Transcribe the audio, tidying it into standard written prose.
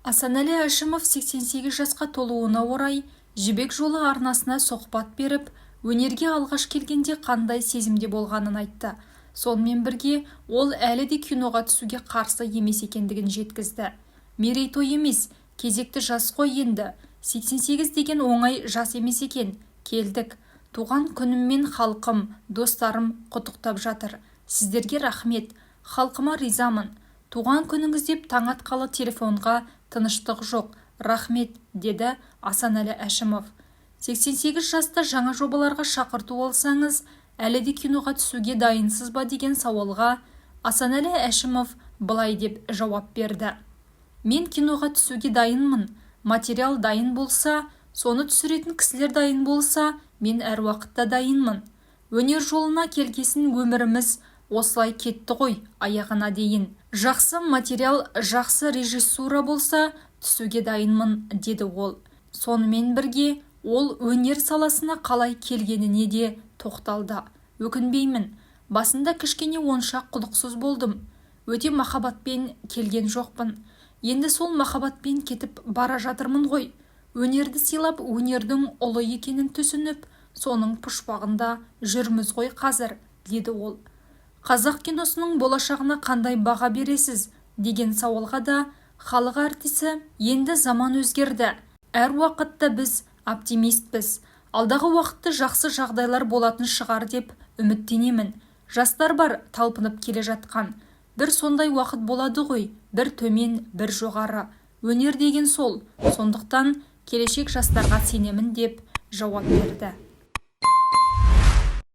Асанәлі Әшімов 88 жасқа толуына орай «Жібек жолы» арнасына сұхбат беріп, өнерге алғаш келгенде қандай сезімде болғанын айтты. Сонымен бірге ол әлі де киноға түсуге қарсы емес екендігін жеткізді. Мерейтой емес, кезекті жас қой енді. 88 деген оңай жас емес екен. Келдік. Туған күніммен халқым, достарым құттықтап жатыр. Сіздерге рахмет. Халқыма ризамын. Туған күніңіз деп таң атқалы телефонға тыныштық жоқ. Рахмет, деді Асанәлі Әшімов. 88 жаста жаңа жобаларға шақырту алсаңыз, әлі де киноға түсуге дайынсыз ба деген сауалға Асанәлі Әшімов былай деп жауап берді. Мен киноға түсуге дайынмын. Материал дайын болса, соны түсіретін кісілер дайын болса, мен әр уақытта дайынмын. Өнер жолына келгесін өміріміз осылай кетті ғой аяғына дейін. Жақсы материал, жақсы режиссура болса, түсуге дайынмын, деді ол. Сонымен бірге ол өнер саласына қалай келгеніне де тоқталды. Өкінбеймін. Басында кішкене онша құлықсыз болдым. Өте махаббатпен келген жоқпын. Енді сол махаббатпен кетіп бара жатырмын ғой. Өнерді сыйлап, өнердің ұлы екенін түсініп, соның пұшпағында жүрміз ғой қазір, деді ол. Қазақ киносының болашағына қандай баға бересіз деген сауалға да халық әртісі енді заман өзгерді. Әр уақытта біз оптимистпіз. Алдағы уақытта жақсы жағдайлар болатын шығар деп үміттенемін. Жастар бар талпынып келе жатқан. Бір сондай уақыт болады ғой, бір төмен, бір жоғары. Өнер деген сол. Сондықтан келешек жастарға сенемін деп жауап берді.